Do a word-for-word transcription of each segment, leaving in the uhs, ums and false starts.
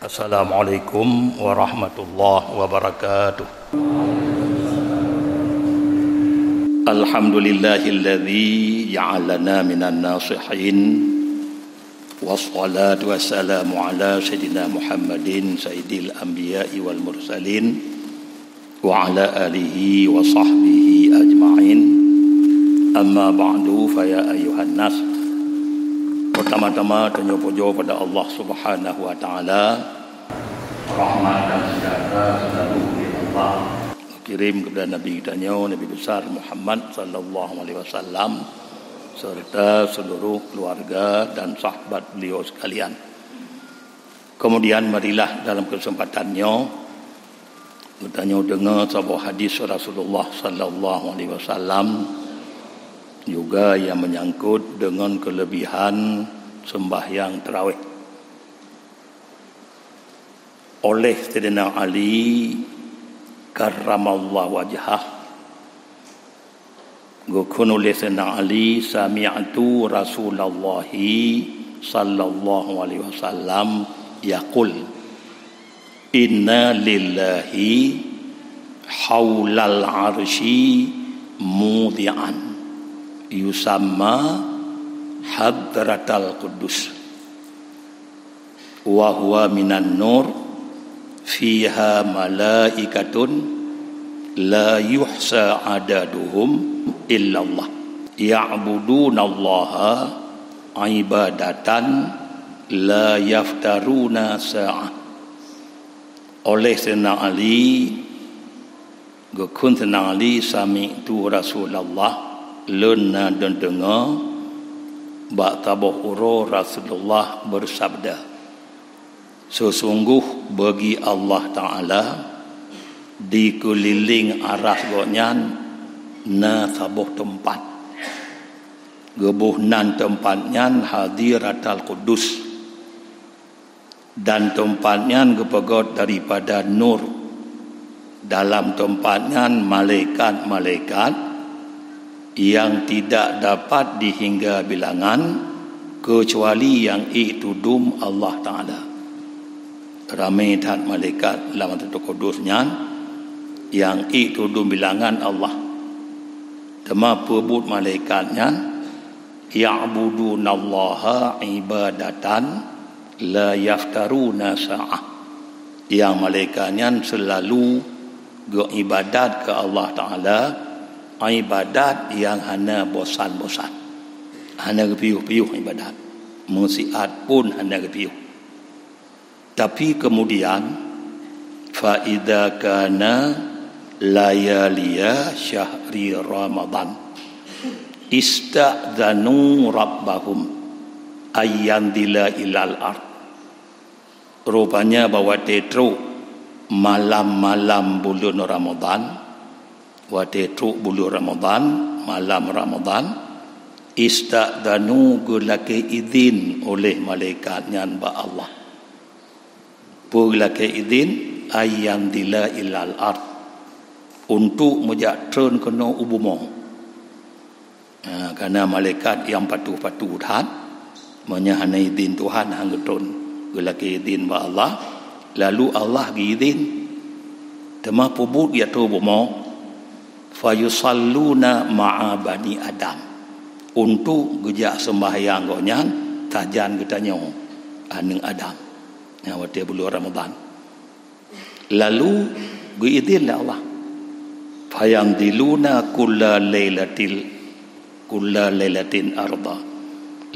Assalamualaikum warahmatullahi wabarakatuh. Alhamdulillahilladzi ja'alana minan nasihin. Wassalatu wassalamu ala sayyidina Muhammadin sayyidil anbiya'i wal mursalin wa ala alihi wa sahbihi ajma'in. Amma ba'du, fa ya ayyuhan nas. Pertama-tama, tanyoe pujoe pada Allah Subhanahu wa Ta'ala. Rahmat dan sejahtera selalu dari Allah. Kirim kepada Nabi tanyoe, Nabi besar Muhammad sallallahu alaihi wasallam, serta seluruh keluarga dan sahabat beliau sekalian. Kemudian, marilah dalam kesempatan nyoe, geutanyoe deungoe saboh hadis Rasulullah sallallahu alaihi wasallam, juga yang menyangkut dengan kelebihan sembahyang tarawih. Oleh Saidina Ali karramallahu wajhah, geukheun oleh Saidina Ali, "Sami'tu Rasulallahi sallallahu alaihi wasallam yaqul, inna lillahi haulal arsyi mudhi'an yusamma hadratal qudus." Wa huwa minan nur, fiha malaikatun la yuhsa adaduhum illallah, ya'budunallaha ibadatan la yaftaruna sa'ah. Oleh Saidina Ali, geukheun Saidina Ali, "Sami'tu Rasulullah," lôn na deungoe bak saboh uroe Rasulullah beusabda, "Seusunggoh bagi Allah Ta'ala, di keulileng aras Gobnyan na saboh teumpat. Geuboh nan teumpat nyan Hadiratal Qudus." Dan teumpat nyan geupeugét daripada nur. Dalam teumpat nyan malaikat-malaikat nyang tidak dapat dihingga bilangan, keucuali nyang ék tudum Allah Ta'ala. Ramé that malaikat lam Baitul Qudus nyan, nyang ék tudum bilangan Allah. Teuma peubuet malaikat nyan, "Ya'budunallaha ibadatan la yaftaruna sa'ah." Nyang malaikat nyan seulalu geuibadat keu Allah Ta'ala, ibadat nyang hana bosan-bosan. Hana geupiôh-piôh ibadat. Meusiat pun hana geupiôh. Tapi kemudian, fa idza kana layaliya syahri Ramadan, ista'dzanu rabbahum ayyanzila ilal ard. Rupanya, bak watée trok malam-malam buleuen Ramadan, watée trok buleuen Ramadan, malam Ramadan, ista'dzanu, geulakée idhin oleh malaikat nyan bak Allah. Peue lakée idhin? Ayyanzila ilal ard, untuk meujak treun keunoe u bumoe. Ha, karena malaikat nyang patuh-patuh that, meunyoe hana idhin Tuhan, han geutreun. Geulakée idhin bak Allah, lalu Allah geuidhin. Teuma peubuet geujak treun u bumoe, fayusalluna ma'a bani Adam, untuk geujak seumbahyang gobnyan sajan geutanyoe, aneuëk Adam. Nyang watée buleuen Ramadan. Lalu geuidhin lé Allah. Fayanziluna kulla lailatil, kulla lailatin arda.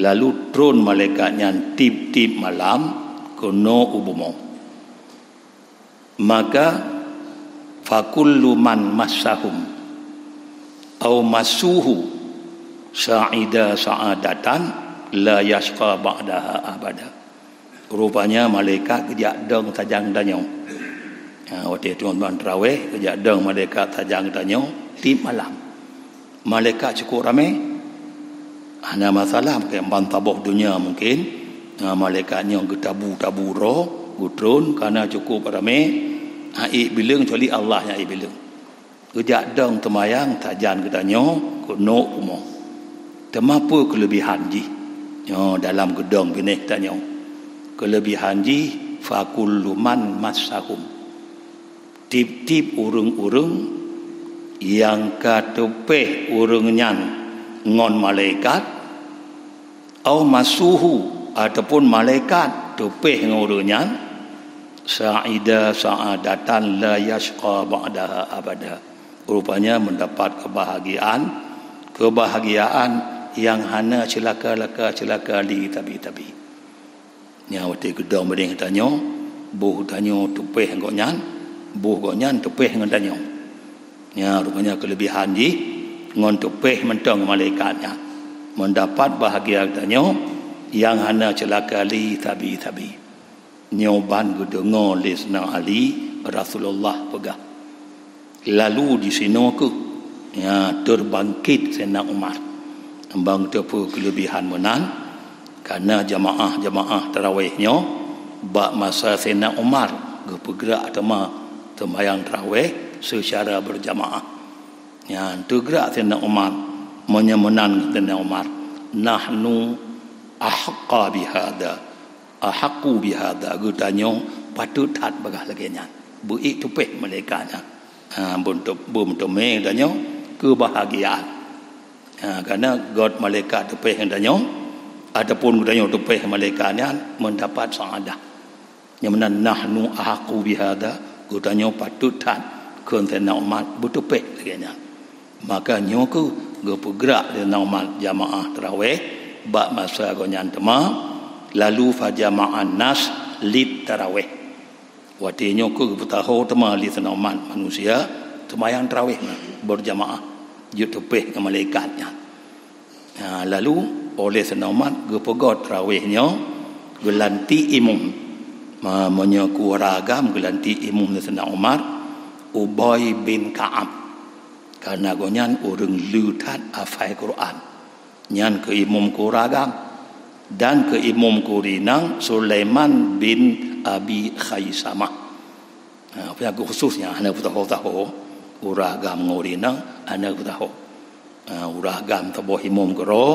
Lalu treun malaikat nyan tieb-tieb malam keunoe u bumoe. Maka, fakullu man massahum au massuhu sa'ida sa'adatan la yasyqa ba'daha abada. Rupanya malaikat geujak dong sajan geutanyoe. Ha, watée teungoh tarawéh, geujak dong malaikat sajan geutanyoe tieb malam. Malaikat cukup ramé. Hana masalah, mungken ban saboh donya mungken, ha, malaikat nyoe geutabu-tabu droe, geutreun, karena cukup ramé, han ék bileueng, kecuali Allah nyang ék bileueng. Geujak dong teumayang sajan geutanyoe keunoe u bumoe. Teuma peue keuleubihan jih? Nyoe dalam geudong binéh tanyoe. Keuleubihan jih, fakullu man massahum. Tieb-tieb ureuëng-ureuëng nyang ka teupéh ureuëng nyan ngon malaikat, au massuhu, ataupun malaikat teupéh ngon ureuëng nyan, sa'ida sa'adatan la yasyqa ba'daha abada. Rupanya mendapat kebahagiaan, kebahagiaan yang hana celaka-laka, celaka li tabi-tabi. Nyan watée geudong binéh tanyoe, boh tanyoe teupéh gobnyan, boh gobnyan teupéh ngon tanyoe. Nyan rupanya keuleubihan jih ngon teupéh mantong malaikat nyan. Mendapat bahagia tanyoe nyang hana celaka li tabi-tabi. Nyoe ban geudeungoe lé Saidina Ali Rasulullah peugah. Lalu disinoe kheueh, ya, terbangkit Saidina Umar. Nyang ban teupeu keuleubihan meunan, karena jamaah-jamaah tarawéh nyoe bak masa Saidina Umar geupeugrak teuma seumayang tarawéh seucara beurjamaah. Nyan teugrak Saidina Umar, meunyoe meunan Saidina Umar, "Nahnu ahaqqa bihada, ahaqqu bihada," geutanyoe patôt that bagah lagée nyan. Beu-ék teupéh malaikat nyan. Ha, beunteumé geutanyoe keubahagiaan. Ha, karena göt malaikat teupéh geutanyoe, ataupun geutanyoe teupéh malaikat nyan mendapat sa'adah. Nyang meunan, "Nahnu ahaqqu bihada," geutanyoe patôt that kheun Saidina Umar beuteupéh lagée nyan. Maka nyoe kheueh geupeugrak lé Saidina Umar jamaah tarawéh bak masa gobnyan teuma, lalu fajama'an nas lit tarawéh. Watée nyoe kheueh geupeutaho teuma lé Saidina Umar manusia seumayang tarawéh nyan beurjamaah jeuet teupéh ngon malaikat nyan. Ha, lalu oleh Saidina Umar geupeugöt tarawéh nyoe geulantik imum. Ma-, meunyoe keu ureuëng agam geulantik imum lé Saidina Umar, Ubay bin Ka'ab. Karena gobnyan ureuëng le that hafai Quran. Nyan keu imum keu ureuëng agam. Dan keu imum keu ureuëng inong Sulaiman bin Abi Khaisamah. Ha, peunyakét khusus nyan hana peutaho-taho, ureuëng agam ngon ureuëng inong hana peutaho. Ha, ureuëng agam taboh imum keudroe,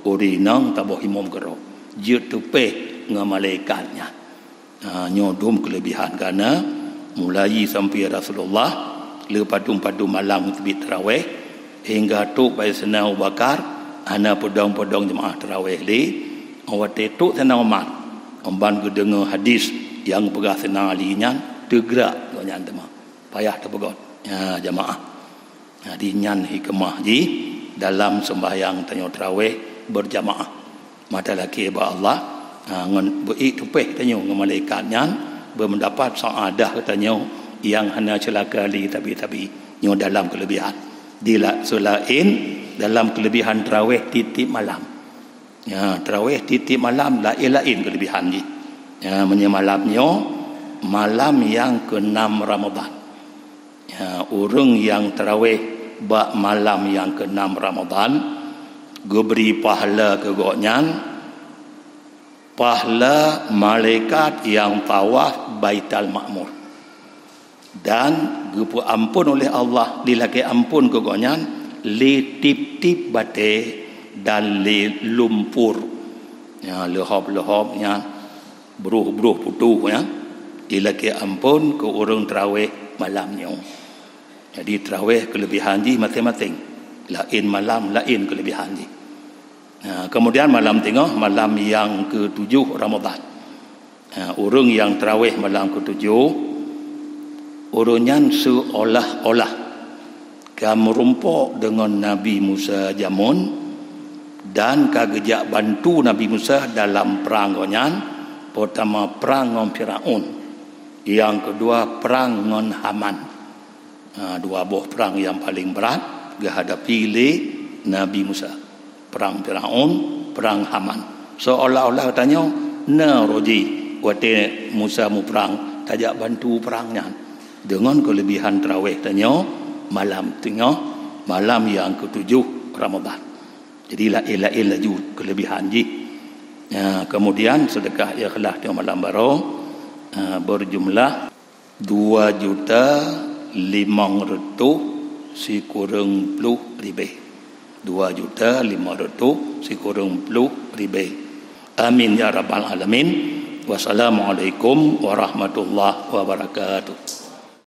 ureuëng inong taboh imum keudroe. Jeuet teupéh ngon malaikat nyan. Ha, nyoe dum keuleubihan gana, mulai sampoe Rasulullah le padum-padum malam geuteubiet tarawéh, hingga trok bak Saidina Abu Bakar hana peudong-peudong jeumaáh tarawéh lé, watée trok Saidina Umar, ban geudeungoe hadis nyang geupeugah Saidina Ali nyan, teugrak gobnyan teuma. Payah teupeugöt, ya, jamaah. Jadi, nyan hikmah jih dalam sembahyang tanyoe tarawéh beurjamaah. Mata lakée bak Allah, ha, ngon beu-ék teupéh tanyoe ngon malaikat nyan, beumeudapat sa'adah tanyoe nyang hana ceulaka lé tabi-tabi. Nyoe dalam keuleubihan. Di la-, seulaén dalam keuleubihan tarawéh tieb-tieb malam. Ya, tarawéh tieb-tieb malam laén-laén keuleubihan jih. Ya, meunyoe malam nyoe, malam nyang keunam Ramadhan. Ya, ureuëng nyang tarawéh bak malam nyang keunam Ramadhan, geubri pahala keu gobnyan, pahala malaikat nyang tawaf Baitul Ma'mur. Dan geupeuamphon oleh Allah, dilakée amphon keu gobnyan lé tieb-tieb batée dan lé lumpur. Ya, leuhob-leuhob nyan, broh-broh putôh nyan, dilakée amphon keu ureuëng tarawéh malam nyoe. Jadi, tarawéh keuleubihan jih maséng-maséng. Laén malam, laén keuleubihan jih. Ha, kemudian malam teungoh, malam nyang keutujôh Ramadhan. Ha, ureuëng nyang tarawéh malam keutujôh, ureuëng nyan seuolah-olah ka meurumpok deungon Nabi Musa jameun dan ka geujak bantu Nabi Musa dalam prang gobnyan, peurtama prang ngon Firaun, nyang keudua prang ngon Haman. Ha, dua boh prang nyang paleng brat geuhadapi lé Nabi Musa. Prang Firaun, prang Haman. Seolah-olah tanyoe na roh jih watée Musa muprang tajak bantu prang nyan. Deungon keuleubihan tarawéh tanyoe malam teungoh, malam nyang keutujôh Ramadhan. Jadi, laén-laén laju keuleubihan jih. Ya, kemudian, seudeukah ikhlaih teungoh malam baroe, ha, beurjumlah dua juta limong reutôh sikureueng ploh ribée. dua juta lima ratus sikureueng ploh ribèe. Amin ya rabbal alamin. Wassalamualaikum warahmatullahi wabarakatuh.